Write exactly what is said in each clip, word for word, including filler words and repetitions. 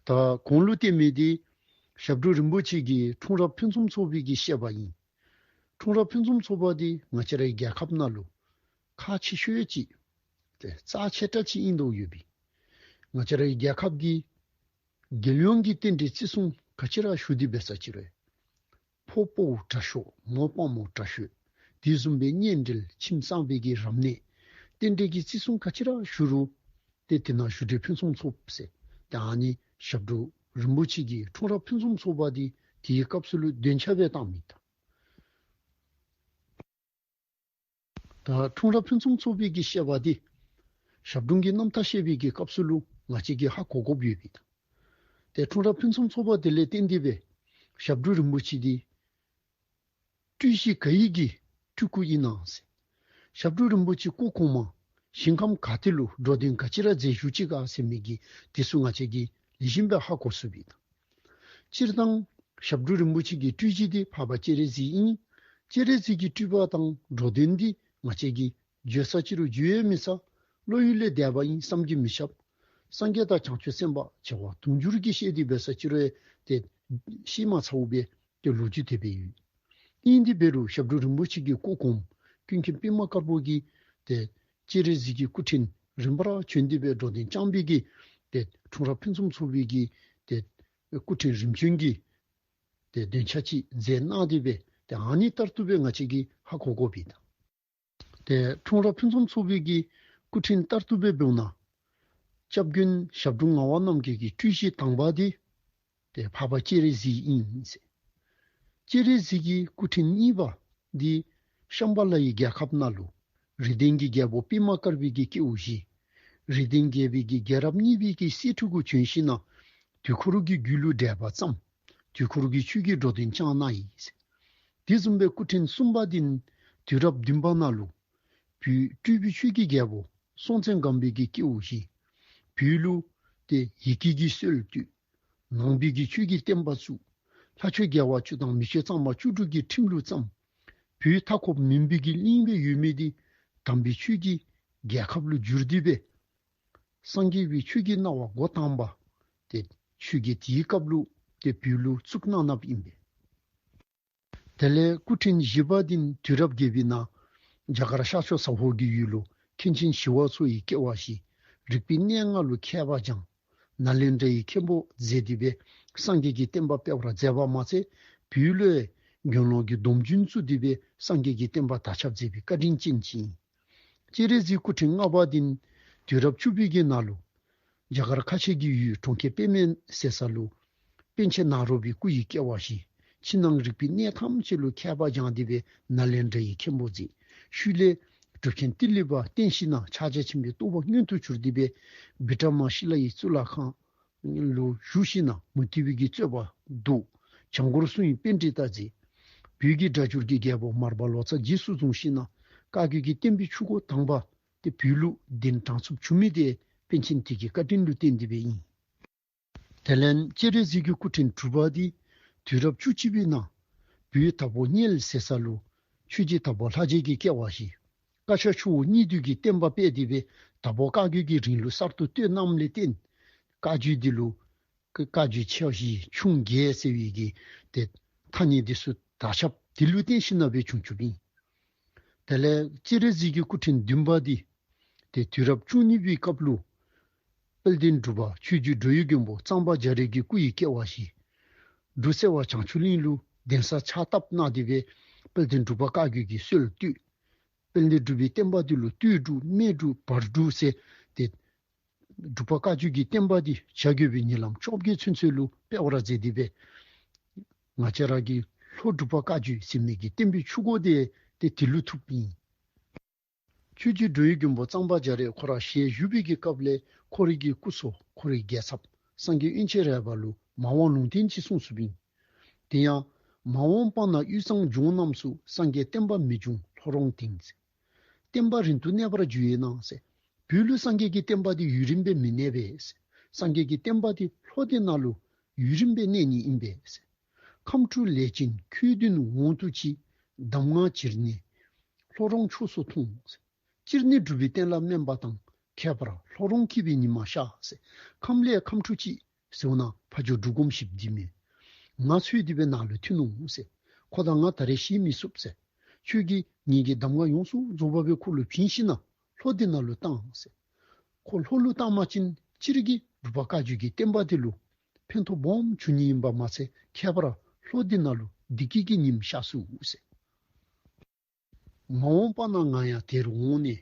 ད་གོང་ལུ་བསྟན་མི་འདི་ཞབས་དྲུང་རིན་པོ་ཆེ་གིས་འཁྲུངས་རབས་ཕུན་སུམ་ཚོགས་པའི་གི་བཤད་པ་ཨིན། འཁྲུངས་རབས་ཕུན་སུམ་ཚོགས་པ་འདི་ང་བཅས་རའི་རྒྱལ་ཁབ་ནང་ལུ་ཁག་ཆེ་ཤོས་ཅིག་ཏེ་རྩ་ཆེ་དྲགས་ཅིག་ཨིན་དོ་ཡོདཔ་ཨིན། ང་བཅས་རའི་རྒྱལ་ཁབ་ཀྱི་རྒྱལ་ཡོངས་ཀྱི་རྟེན་འབྲེལ་བརྩི་སྲུང་ག་ཅི་ར་ཞུ་སྟེ་འབད་ས་ཅི་རུང་ཕོ་དཔའ་བོ་དྲག་ཤོས་མོ་དཔའ་མོ་དྲག་ཤོས་དེ་བཟུམ་སྦེ་གཉེན་འབྲེལ་ཁྱིམ་ཚང་པའི་གི་རབ་གནས་རྟེན་འབྲེལ་གྱི་བརྩི་སྲུང་ག་ཅི་ར་ཞུ་རུང་ཏེ་དེ་ནང་ཞབས་དྲུང་ཕུན་སུམ་ཚོགས་ཟེར་ཏེ་ཨ་ནི་ཞབས་དྲུང་རིན་པོ་ཆེ་གི་འཁྲུངས་རབས་ཕུན་སུམ་ཚོགས་པ་འདི་དེའི་སྐབས་སུ་ལུ་འདོན་ཆ་སྦེ་བཏང་མི་ད། ད་འཁྲུངས་རབས་ཕུན་སུམ་ཚོགས་པའི་གི་བཤད་པ་འདི་ཞབས་དྲུང་གི་རྣམ་ཐར་བཤད་པའི་གི་སྐབས་སུ་ལུ་ང་བཅས་ཀྱིས་ཧ་གོ་དགོཔ་ཡོདཔ་ཨིན་ད། ཏེ་འཁྲུངས་རབས་ཕུན་སུམ་ཚོགས་པ་དེ་ལས་བརྟེན་ཏེ་སྦེ་ཞབས་དྲུང་རིན་པོ་ཆེ་འདི་སྤྲུལ་གཞི་ག་ཡི་གི་སྤྲུལ་སྐུ་ཨིན་ན་ཟེར། ཞབས་དྲུང་རིན་པོ་ཆེ་སྐུ་གོང་མ་ཞིང་ཁམས་ག་ཏེ་ལུ་འགྲོ་དོན་ག་ཅི་ར་མཛད་བཞུགས་ཅི་ག་ཟེར་མི་གི་དེ་ཚུ་ང་བཅས་ཀྱིས་ལེགས་ཤོམ་སྦེ་ཧ་གོ་ཚུགསཔ་ཨིན་ད། སྤྱིར་བཏང་ཞབས་དྲུང་རིན་པོ་ཆེ་གི་སྤྲུལ་གཞི་འདི་འཕགས་པ་སྤྱན་རས་གཟིགས་ཨིན། སྤྱན་རས་གཟིགས་ཀྱི་སྤྲུལ་པ་དང་འགྲོ་དོན་འདི་ང་བཅས་ཀྱིས་བརྗོད་ས་ཅི་རུང་བརྗོད་ཡང་མི་ཚར། བློ་ཡུལ་ལས་འདས་པ་ཨིན་བསམ་གྱིས་མི་ཁྱབ། སངས་རྒྱས་དང་བྱང་ཆུབ་སེམས་དཔའ་བྱེ་བ་དུང་ཕྱུར་གྱིས་བཤད་དེ་འབད་ས་ཅི་རུང་ཏེ་ཤེས་མ་ཚརཝ་སྦེ་ཏེ་ལོ་རྒྱུས་དེ་སྦེ་ཡོད། ཨིན་དེ་འབད་རུང་ཞབས་དྲུང་རིན་པོ་ཆེ་གི་སྐུ་གོང་ཀུན་མཁྱེན་པདྨ་དཀར་པོ་གིས་ཏེ་སྤྱན་རས་གཟིགས་ཀྱི་སྐུ་ཕྲེང་རིམ་པར་བྱོན་ཏེ་སྦེ་འགྲོ་དོན་བསྐྱངས་པའི་གི་ཏེ་འཁྲུངས་རབས་ཕུན་སུམ་ཚོགས་པའི་གི་ཏེ་སྐུ་ཕྲེང་རིམ་བྱོན་གྱི་ཏེ་འདོན་ཆ་ཅིག་མཛད་གནང་སྟེ་སྦེ་ཏེ་ཨ་ནི་ལྟར་དུ་སྦེ་ང་བཅས་ཀྱིས་ཧ་གོ་དགོཔ་ཨིན་ད། ཏེ་འཁྲུངས་རབས་ཕུན་སུམ་ཚོགས་པའི་གི་སྐུ་ཕྲེང་ལྟར་དུ་སྦེ་འབདཝ་ད་སྐྱབས་མགོན་ཞབས་དྲུང་ངག་དབང་རྣམ་རྒྱལ་གྱི་སྤྲུལ་གཞི་དང་པ་འདི་ཏེ་འཕགས་པ་སྤྱན་རས་གཟིགས་ཨིན་ཟེར། སྤྱན་རས་གཟིགས་ཀྱི་སྐུ་ཕྲེང་གཉིས་པ་འདི་ཤམྦྷ་ལའི་རྒྱལ་ཁབ་ནང་ལུ་རིགས་ལྡན་གྱི་རྒྱལ་པོ་པདྨ་དཀར་པོའི་གི་སྐྱེ་བ་བཞེས། རིགས་ལྡན་རྒྱལ་པོའི་གི་རྒྱལ་རབས་གཉིས་པའི་གི་སྲིད་ཁྲི་གུ་བྱོན་ཞིནམ་ལས་དུས་འཁོར་གྱི་རྒྱུད་ལུ་འགྲེལ་པ་བརྩམས། དུས་འཁོར་གྱི་ཆོས་ཀྱི་འགྲོ་དོན་བསྐྱངས་གནང་ཡི། དེ་བཟུམ་སྦེ་སྐུ་ཕྲེང་གསུམ་པ་འདི་དུས་རབས་བདུན་པ་ནང་ལུ་བོད་སྤྲུལ་པའི་ཆོས་ཀྱི་རྒྱལ་པོ་སྲོང་བཙན་སྒམ་པོའི་གི་སྐྱེ་བ་བཞེས། བོད་ལུ་ཏེ་ཡི་གེ་གི་སྲོལ་བཏོད། ནང་པའི་གི་ཆོས་ཀྱི་བསྟན་པ་བཙུགས། ལྷ་ཆོས་རྒྱལ་བ་བཅུ་དང་མི་ཆོས་གཙང་མ་བཅུ་དྲུག་གི་ཁྲིམས་ལུགས་བརྩམས། བོད་མཐའ་འཁོབ་མུན་པའི་གི་གླིང་སྦེ་ཡོད་མི་འདི་དམ་པའི་ཆོས་ཀྱི་རྒྱལ་ཁབ་ལུ་བསྒྱུར་ཏེ་སྦེ་སངས་རྒྱས་པའི་ཆོས་ཀྱི་སྣང་བ་འགོ་དང་པ་ཏེ་ཆོས་ཀྱི་དེའི་སྐབས་ལུ་ཏེ་བོད་ལུ་བཙུགས་གནང་གནངམ་ཨིན་པས། དེ་ལས་སྐུ་ཕྲེང་བཞི་པ་འདི་དུས་རབས་བརྒྱད་པའི་ནང་རྒྱ་གར་ཤར་ཕྱོགས་ཟ་ཧོར་གྱི་ཡུལ་ལུ་མཁན་ཆེན་ཞི་བ་འཚོ་ཡི་སྐྱེ་བ་བཞེས། རིག་པའི་གནས་ལྔ་ལུ་མཁས་པ་སྦྱངས། ནཱ་ལེནྡྲ་ཡི་མཁན་པོ་མཛད་དེ་སྦེ་སངས་རྒྱས་ཀྱི་བསྟན་པ་སྤེལ་བར་མཛད་པ་མ་ཚད་བོད་ལུ་ཡང་དགེ་སློང་གི་སྡོམ་རྒྱུན་བཙུགས་ཏེ་སྦེ་སངས་རྒྱས་ཀྱི་བསྟན་པ་དར་ཁྱབ་མཛད་པའི་བཀའ་དྲིན་ཅན་ཅིག་ཨིན། སྤྱན་རས་གཟིགས་སྐུ་ཕྲེང་ལྔ་པ་འདི་དུས་རབས་བཅུ་པའི་གི་ནང་ལུ་རྒྱ་གར་ཁ་ཆེ་གི་ཡུལ་གྲོང་ཁྱེར་པདྨ་ཟེར་ས་ལུ་པཎ་ཆེན་ནཱ་རོ་པའི་སྐུ་ཡི་སྐྱེ་བ་བཞེས། ཕྱི་ནང་རིག་པའི་གནས་ཐམས་ཅད་ལུ་མཁས་པ་སྦྱངས་ཏེ་སྦེ་ནཱ་ལེནྡྲ་ཡི་མཁན་པོ་མཛད། ཤུལ་ལས་གྲུབ་ཆེན་ཏི་ལི་པ་བསྟེན་ཞིནམ་ལས་ཕྱག་རྒྱ་ཆེན་པོའི་རྟོགས་པ་མངོན་དུ་གྱུར་ཏེ་སྦེ་བི་ཀྲ་མ་ཤི་ལ་ཡི་གཙུག་ལག་ཁང་ལུ་བཞུགས་ཞིནམ་ལས་མུ་སྟེགས་པའི་གི་རྩོད་པ་བཟློག། བྱང་སྒོར་སྲུང་བའི་པཎྜི་ཏ་མཛད། བོད་ཀྱི་སྒྲ་སྒྱུར་གྱི་རྒྱལ་པོ་མར་པ་ལོ་ཙཱ་རྗེས་སུ་བཟུང་ཞིནམ་ལས་བཀའ་བརྒྱུད་ཀྱི་བསྟན་པའི་ཆུ་འགོ་དང་པ་ཏེ་བོད་ལུ་གདན་དྲངས་ཚུགསཔ་བྱུང་མི་འདི་པཎ་ཆེན་དེ་གི་བཀའ་དྲིན་ལུ་བརྟེན་ཏེ་སྦེ་ཨིན། དེ་ལས་སྤྱན་རས་གཟིགས་ཀྱི་སྐུ་ཕྲེང་དྲུག་པ་འདི་དུས་རབས་བཅུ་གཅིག་པའི་ནང་བོད་དྭགས་པོ་གཉལ་ཟེར་ས་ལུ་ཆོས་རྗེ་དྭགས་པོ་ལྷ་རྗེ་གི་སྐྱེ་བ་བཞེས། བཀའ་ཤག་ཆུ་བོ་གཉིས་འདུས་ཀྱི་བསྟན་པ་སྤེལ་ཏེ་སྦེ་དྭགས་པོ་བཀའ་བརྒྱུད་ཀྱི་རིང་ལུགས་གསར་དུ་བཏོད་གནངམ་ལས་བརྟེན་བཀའ་བརྒྱུད་འདི་ལུ་བཀའ་བརྒྱུད་ཆ་བཞི་ཁྱུང་བརྒྱད་ཟེར་བའི་གི་ཏེ་ཐ་སྙད་འདི་ཚུ་དར་ཁྱབ་འདི་ལུ་བརྟེན་ཞིནམ་ལས་སྦེ་བྱུང་བྱུངམ་ཨིན། དེ་ལས་སྤྱན་རས་གཟིགས་ཀྱི་སྐུ་ཕྲེང་བདུན་པ་འདི་ཏེ་དུས་རབས་བཅུ་གཉིས་པའི་སྐབས་ལུ་དཔལ་ལྡན་འབྲུག་པ་ཆོས་རྗེ་འགྲོ་བའི་མགོན་པོ་གཙང་པ་རྒྱ་རས་ཀྱི་སྐུ་ཡི་སྐྱེ་བ་བཞེས། འབྲུག་སེ་བ་བྱང་ཆུབ་གླིང་ལུ་གདན་ས་ཕྱག་བཏབ་གནང་སྟེ་སྦེ་དཔལ་ལྡན་འབྲུག་པ་བཀའ་བརྒྱུད་ཀྱི་སྲོལ་བཏོད། དཔལ་ལྡན་འབྲུག་པའི་བསྟན་པ་འདི་ལུ་སྟོད་འབྲུག་སྨད་འབྲུག་བར་འབྲུག་ཟེར་ཏེ་འབྲུག་པ་བཀའ་བརྒྱུད་ཀྱི་བསྟན་པ་འདི་བྱ་རྒོད་པའི་ཉིན་ལམ་བཅོ་བརྒྱད་ཚུན་ཚོད་ལུ་སྤེལ་བར་མཛད་དེ་སྦེ་ང་བཅས་ར་གི་ལྷོ་འབྲུག་པ་བཀའ་བརྒྱུད་ཟེར་མི་གི་བསྟན་པའི་ཆུ་འགོ་འདི་ཏེ་དེ་ལུ་ཐུགཔ་ཨིན། ཆོས་རྗེ་འགྲོ་བའི་མགོན་པོ་གཙང་པ་རྒྱ་རས་ཁོ་ར་ཞལ་བཞུགས་པའི་གི་སྐབས་ལས་ཁོ་རའི་གི་སྐུ་ཚ་ཁོ་རའི་རྒྱལ་ཚབ་སངས་རྒྱས་དབྱེན་བྱེད་རས་པ་ལུ་མ་འོངས་ལུང་བསྟན་ཅིག་གསུངས་གསུངསམ་ཨིན། དེ་ཡང་མ་འོངས་པ་ན་དབུས་གཙང་ལྗོངས་རྣམས་སུ་སངས་རྒྱས་བསྟན་པ་མི་འབྱུང་ལྷོ་རོང་དིང་ཟེར། བསྟན་པ་རིང་དུ་གནས་པར་འགྱུར་བས་ན་ཟེར། བོད་ལུ་སངས་རྒྱས་ཀྱི་བསྟན་པ་འདི་ཡུན་རིངམོ་སྦེ་མི་གནས་པས་ཟེར། སངས་རྒྱས་ཀྱི་བསྟན་པ་འདི་ལྷོ་འདི་ནང་ལུ་ཡུན་རིངམོ་སྦེ་གནས་ནི་ཨིན་པས་ཟེར། ཁམས་ཕྲུག་ལས་ཅན་ཁྱོད་མདུན་འོང་དུ་མཆི། གདམས་ངག་ཅིར་ནི་ལྷོ་རོང་ཕྱོགས་སུ་ཐོང་ཟེར། སྤྱིར་ནི་འབྲུག་པའི་བསྟན་ལ་སྨན་པ་དང་། ཁྱད་པར་ལྷོ་རོང་སྐྱིད་པའི་ཉི་མ་ཤར་ཟེར། ཁམས་ལས་ཁམས་ཕྲུག་ཅིག་ ཟེར་བ་ན་ཕ་ཇོ་འབྲུག་སྒོམ་ཞིག་འདི་མས། ང་འཚོལ་ཏེ་སྦེ་ནཱ་ལུ་ཐོན་ནུག་ཟེར། ཁོ་དང་ང་ད་རེས་ཤེས་མི་ཚུགས་ཟེར། ཁྱོད་ཀྱིས་ངེ་གི་གདམས་ངག་ཡོངས་སུ་རྫོགས་པ་སྦེ་ཁོ་ལུ་བྱིན་ཞིནམ་ན་ལྷོ་འདི་ནང་ལུ་བཏང་ཟེར། ཁོ་ལྷོ་ལུ་བཏང་པ་ཅིན་སྤྱིར་གྱིས་འབྲུག་པ་བཀའ་བརྒྱུད་ཀྱི་བསྟན་པ་འདི་ལུ་ཕན་ཐོགས་སྦོམ་འབྱུང་ནི་ཨིན་པ་མ་ཚད་ཁྱད་པར་ལྷོ་འདི་ནང་ལུ་བདེ་སྐྱིད་ཀྱི་ཉིམ་ཤར་ཚུགས་ཟེར། མ་འོངས་པ་ན་ང་ཡང་དེར་འོངས་ནས།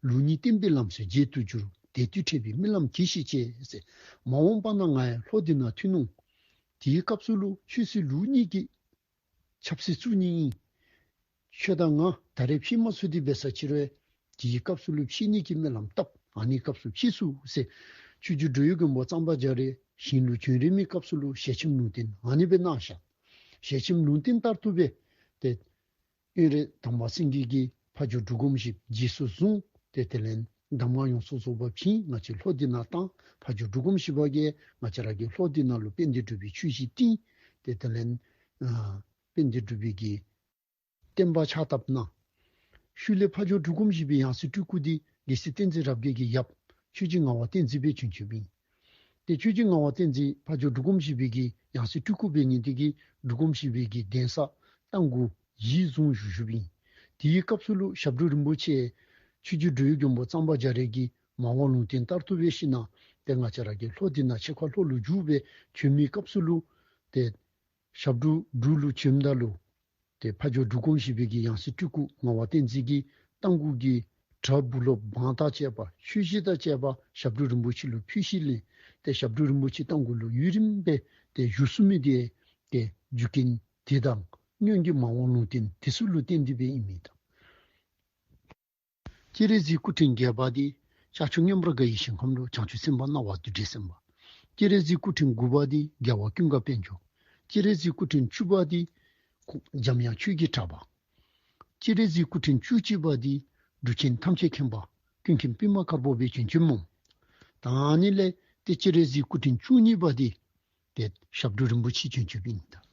ལུགས་གཉིས་བསྟན་པའི་ལམ་སྲོལ་རྒྱས་དུ་འགྱུར། དེ་དུས་འཕྲད་པའི་རྨི་ལམ་གྱིས་ཤིག་ཅེས་ཟེར། མ་འོངས་པ་ན་ང་ཡང་ལྷོ་འདི་ནང་ཐོན་ནུག། དེའི་སྐབས་སུ་ལུ་ཆོས་སྲིད་ལུགས་གཉིས་ཀྱི་ཆབ་སྲིད་བཙུགས་ནི་ཨིན། ཁྱོད་དང་ང་ད་རེས་ཕྱད་མ་ཚུགས་ཏེ་འབད་ས་ཅིག་རུང་དེའི་སྐབས་སུ་ལུ་ཕྱད་ནི་གི་སྨོན་ལམ་བཏབ། ཨ་ནི་སྐབས་སུ་ཕྱད་ཚུགས་ཟེར། ཆོས་རྗེ་འགྲོ་བའི་མགོན་པོ་གཙང་པ་རྒྱ་རས་ཞིང་ལུ་བྱོན་རན་མི་སྐབས་སུ་ལུ་ཞལ་ཆེམས་ལུང་བསྟན་ཨ་ནི་སྦེ་གནང་བཞག། ཞལ་ཆེམས་ལུང་བསྟན་ལྟར་དུ་སྦེ་ཏེ་དབོན་རས་དར་མ་སེང་གེ་གིས་ཕ་ཇོ་འབྲུག་སྒོམ་ཞིག་རྗེས་སུ་བཟུང་། ཏེ་དེ་ལས་གདམས་ངག་ཡོངས་སུ་རྫོགས་པ་བྱིན། ང་བཅས་ལྷོ་འདི་ནང་བཏང་། ཕ་ཇོ་འབྲུག་སྒོམ་ཞིག་པ་གིས་ང་བཅས་ར་གི་ལྷོ་འདི་ནང་ལུ་དཔལ་ལྡན་འབྲུག་པའི་ཆོས་གཞིས་བཏིང་། ཏེ་དེ་ལས་ཨ་དཔལ་ལྡན་འབྲུག་པའི་གི་བསྟན་པ་ཕྱག་བཏབ་གནང་། ཤུལ་ལས་ཕ་ཇོ་འབྲུག་སྒོམ་ཞིག་པའི་ཡང་སྲིད་སྤྲུལ་སྐུ་འདི་རྒྱལ་སྲས་བསྟན་འཛིན་རབ་རྒྱས་ཀྱི་ཡབ་ཆོས་རྗེ་ངག་དབང་བསྟན་འཛིན་སྦེ་བྱོན་བྱོནམ་ཨིན། ཏེ་ཆོས་རྗེ་ངག་དབང་བསྟན་འཛིན་ཕ་ཇོ་འབྲུག་སྒོམ་ཞིག་པའི་གི་ཡང་སྲིད་སྤྲུལ་སྐུ་འབད་ནི་དེ་གིས་འབྲུག་སྒོམ་ཞིག་པའི་གི་གདན་ས་རྟ་མགོ་གཞི་བཟུང་བཞུགས་བཞུགསཔ་ཨིན། དེའི་སྐབས་སུ་ལུ་ཞབས་དྲུང་རིན་པོ་ཆེ་ཆོས་རྗེ་འགྲོ་བའི་མགོན་པོ་གཙང་པ་རྒྱ་རས་ཀྱིས་མ་དབང་ལུང་བསྟན་ལྟར་དུ་འབད་ཞིནམ་ན་ཏེ་ང་བཅས་ར་གི་ལྷོ་འདི་ནང་ཕྱེད་ཀ་ལྷོ་ལུ་བསྒྱུར་སྦེ་བྱོན་མི་སྐབས་སུ་ལུ་ཏེ་ཞབས་དྲུང་འབྲུག་ལུ་བྱོནམ་ད་ལུ་ཏེ་ཕ་ཇོ་འབྲུག་སྒོམ་ཞིག་པའི་གི་ཡང་སྲིད་སྤྲུལ་སྐུ་ངག་དབང་བསྟན་འཛིན་གྱིས་རྟ་མགོ་གི་གྲྭ་འབུལ་ལོག་འབངས་དང་བཅས་པ་ཆོས་གཞིས་དང་བཅས་པ་ཞབས་དྲུང་རིན་པོ་ཆེ་ལུ་ཕུལ་ཞིནམ་ལས་ཏེ་ཞབས་དྲུང་རིན་པོ་ཆེ་རྟ་མགོ་ལུ་ཡུན་རིངམོ་སྦེ་ཏེ་བཞུགས་ཚུགས་མི་དེ་ཏེ་རྒྱུ་རྐྱེན་དེ་དང་སྔོན་གྱི་མ་དབང་ལུང་བསྟན་དེ་ཚུ་ལུ་བརྟེན་ཏེ་སྦེ་ཨིན་མས་ད། སྤྱན་རས་གཟིགས་སྐུ་ཕྲེང་བརྒྱད་པ་འདི་ཤར་ཕྱོགས་མངོན་པར་དགའ་བའི་ཞིང་ཁམས་ལུ་བྱང་ཆུབ་སེམས་དཔའ་སྣང་བ་འདུས་འདྲེས་སེམས་དཔའ། སྤྱན་རས་གཟིགས་སྐུ་ཕྲེང་དགུ་པ་འདི་རྒྱལ་བ་ཀུན་དགའ་དཔལ་འབྱོར། སྤྱན་རས་གཟིགས་སྐུ་ཕྲེང་བཅུ་པ་འདི་འཇམ་དབྱངས་ཆོས་ཀྱི་གྲགས་པ། སྤྱན་རས་གཟིགས་སྐུ་ཕྲེང་བཅུ་གཅིག་པ་འདི་འབྲུག་ཆེན་ཐམས་ཅད་མཁྱེན་པ་ཀུན་མཁྱེན་པདྨ་དཀར་པོ་སྦེ་བྱོན་བྱོནམ་སྨོ། ད་ཨ་ནི་ལས་ཏེ་སྤྱན་རས་གཟིགས་སྐུ་ཕྲེང་བཅུ་གཉིས་པ་འདི་ཏེ་ཞབས་དྲུང་རིན་པོ་ཆེ་བྱོན་བྱོནམ་ཨིན་ད།